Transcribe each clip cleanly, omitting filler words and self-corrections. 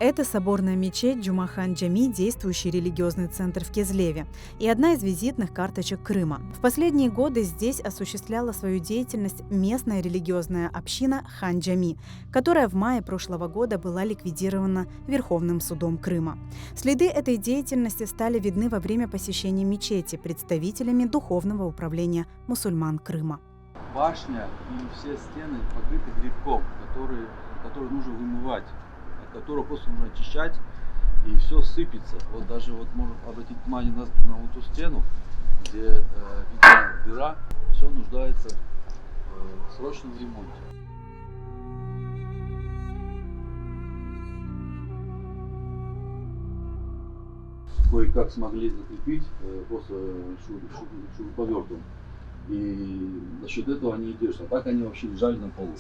Это соборная мечеть Джумахан-Джами, действующий религиозный центр в Кезлеве и одна из визитных карточек Крыма. В последние годы здесь осуществляла свою деятельность местная религиозная община Хан-Джами, которая в мае прошлого года была ликвидирована Верховным судом Крыма. Следы этой деятельности стали видны во время посещения мечети представителями Духовного управления мусульман Крыма. Башня и все стены покрыты грибком, который, который нужно вымывать, от которого просто нужно очищать, и все сыпется. Вот даже вот можно обратить внимание на, на вот ту стену, где э, видна дыра, все нуждается э, в срочном ремонте. Кое-как смогли закрепить э, просто шуруповертом. И за счет этого они и держатся. А так они вообще лежали на полу.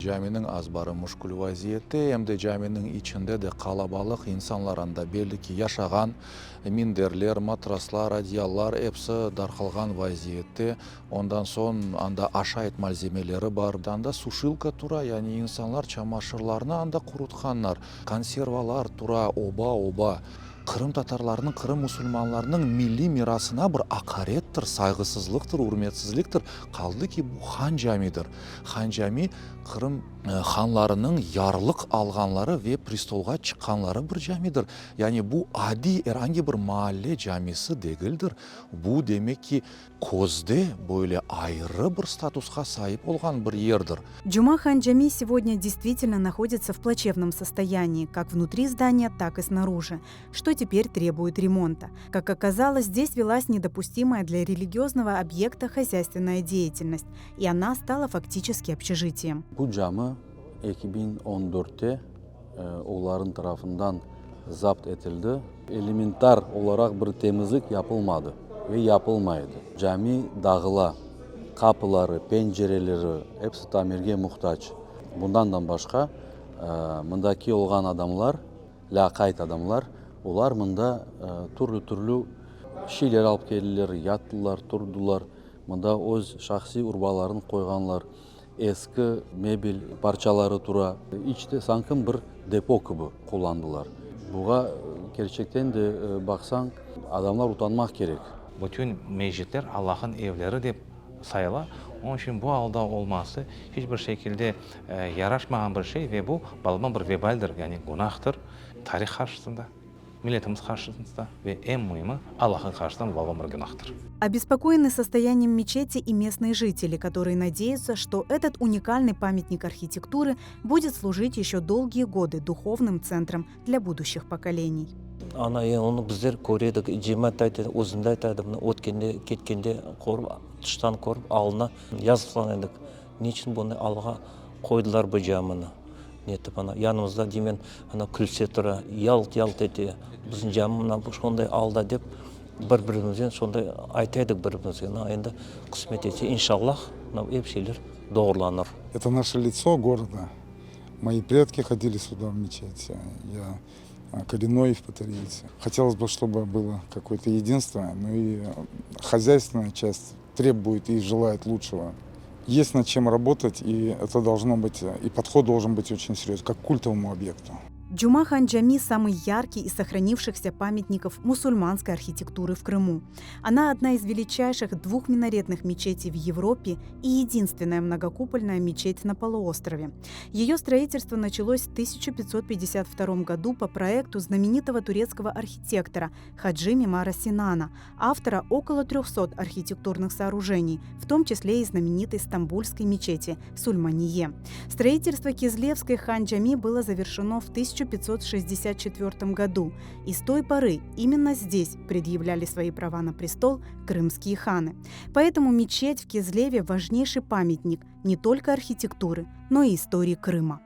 Caminiñ azbarı muşkül vaziyette, em de caminiñ içinde de qalabalıq, insanlar anda belli ki yaşağan, minderler, matraslar, adyallar episi darqalğan vaziyette. Ondan soñ anda aşayt malzemeleri bar, anda suşilka tura, yani insanlar çamaşırlarnı anda qurutqanlar, konservalar tura oba-oba. Qırımtatarlarnıñ, Qırım musulmanlarınıñ milliy mirasına bir aqarettir, sayğısızlıqtır, ürmetsizliktir. Qaldı ki, bu Han Camidir. Han Cami, Qırım hanlarınıñ yarlıq alğanları ve prestolğa çıqqanları bir camidir. Yani bu adiy er angi bir maalle camisi degildir. Bu, demek ki, közde böyle ayrı bir statusqa saip olğan bir yerdir. Cuma Han Cami сегодня действительно находится в плачевном состоянии, как внутри здания, так и снаружи, что теперь требует ремонта. Как оказалось, здесь велась недопустимая для религиозного объекта хозяйственная деятельность, и она стала фактически общежитием. Bu cami 2014-te olarnıñ tarafından zapt etildi. Elementar olaraq bir temizlik yapılmadı ve yapılmaydı. Cami dağıla, qapıları, pencereleri episi tamirge muhtac. Bundan da başqa, mındaki olğan adamlar, lâqayt adamlar, olar mında türlü-türlü şeyler alıp keldiler, yattılar, turdılar, mında öz şahsiy urbalarını qoyğanlar. Eski mebel parçaları tura. İçte sanki bir depo kibi qullandılar. Buğa kerçekten de baqsañ, adamlar utanmaq kerek. Bütün mecitler Allah'ın evleri dep sayıla. Onıñ içün bu alda olması hiç bir şekilde yaraşmağan bir şey ve bu balaban bir vebaldir, yani günahtır tarih qarşısında. Milletimiz qarşısında ve eñ müimi, Allah'ın qarşısında bu balaban bir günahtır. Обеспокоены состоянием мечети и местные жители, которые надеются, что этот уникальный памятник архитектуры будет служить еще долгие годы духовным центром для будущих поколений. Ana onı bizler köre edik, cemaat ayta, özüm de ayta edim, mına ötkende, ketkende körip, tıştan körip alına yazıqlana edik, neçün bunday alğa qoydılar bu camini, netip ana yanımızda deymen, ana külse tura, yalt-yalt ete, bizim cami mına şonday alda dep bir-birimizden şonday ayta edik bir-birimizge, mına endi qısmet etse, inşallah, mına ep şeyler doğrulanır. Это наше лицо города. Мои предки ходили сюда в мечеть. Я коренной евпаториец. Хотелось бы, чтобы было какое-то единство, но и хозяйственная часть требует и желает лучшего. Есть над чем работать, и это должно быть, и подход должен быть очень серьезный, как к культовому объекту. Джума хан Джами – самый яркий из сохранившихся памятников мусульманской архитектуры в Крыму. Она одна из величайших двухминаретных мечетей в Европе и единственная многокупольная мечеть на полуострове. Ее строительство началось в 1552 году по проекту знаменитого турецкого архитектора Хаджи Мимара Синана, автора около 300 архитектурных сооружений, в том числе и знаменитой стамбульской мечети Сулеймание. Строительство Кезлевской хан-Джами было завершено в 1564 году, и с той поры именно здесь предъявляли свои права на престол крымские ханы. Поэтому мечеть в Кезлеве – важнейший памятник не только архитектуры, но и истории Крыма.